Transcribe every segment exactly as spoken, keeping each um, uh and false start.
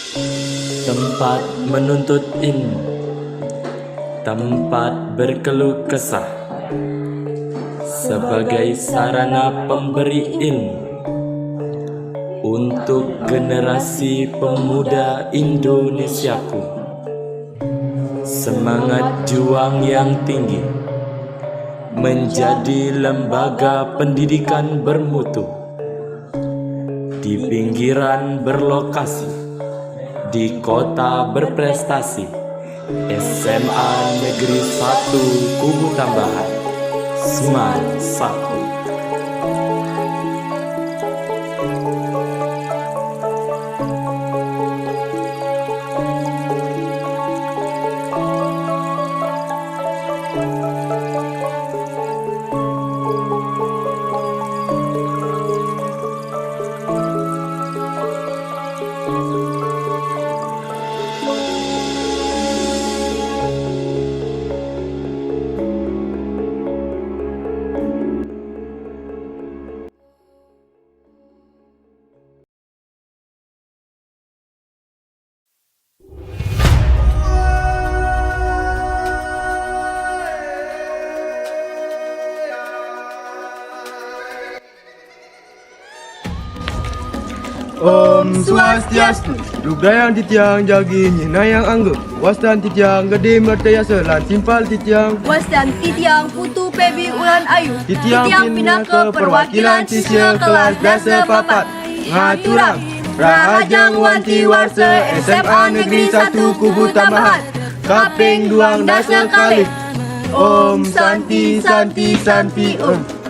Tempat menuntut ilmu, tempat berkeluh kesah, sebagai sarana pemberi ilmu untuk generasi pemuda Indonesiaku. Semangat juang yang tinggi menjadi lembaga pendidikan bermutu di pinggiran berlokasi, di kota berprestasi, S M A Negeri satu Kubu Tambahan, Smart satu. Om Swastiastu. Duk dayang titiang jagi nyinayang angga. Wastan titiang Gede Mertayasa lan timpal titiang. Wastan titiang Putu Pebi Ulan Ayu. Titiang pinaka perwakilan sisya kelas dasa papat. Ngaturang Rahajeng Wanti Warsa S M A Negeri satu Kubu Tambahan. Kaping duang dasa kalih. Om Santi, Santi, Santi, Om.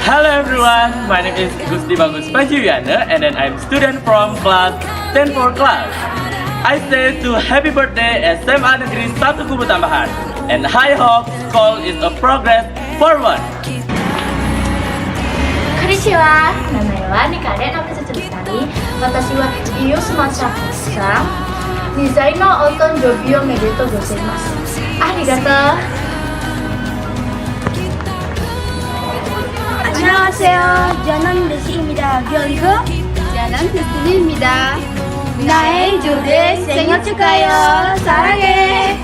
Hello everyone, my name is Gusti Bagus Panji Wiana and then I'm student from class ten four class. I say to happy birthday S M A Negeri satu Kubu Tambahan and high hopes, call is a progress forward. Konnichiwa, namae wa Nikade Nobutsu Tsutsutari. Watashi wa Iyo Sumatra Kusang. Nizaino oton jobio medeto gozaimasu. Arigato. 안녕하세요. 저는 내시입니다. Gyeonggu. 저는 Destiny입니다. 나의 조대 생일 축하해요. 사랑해.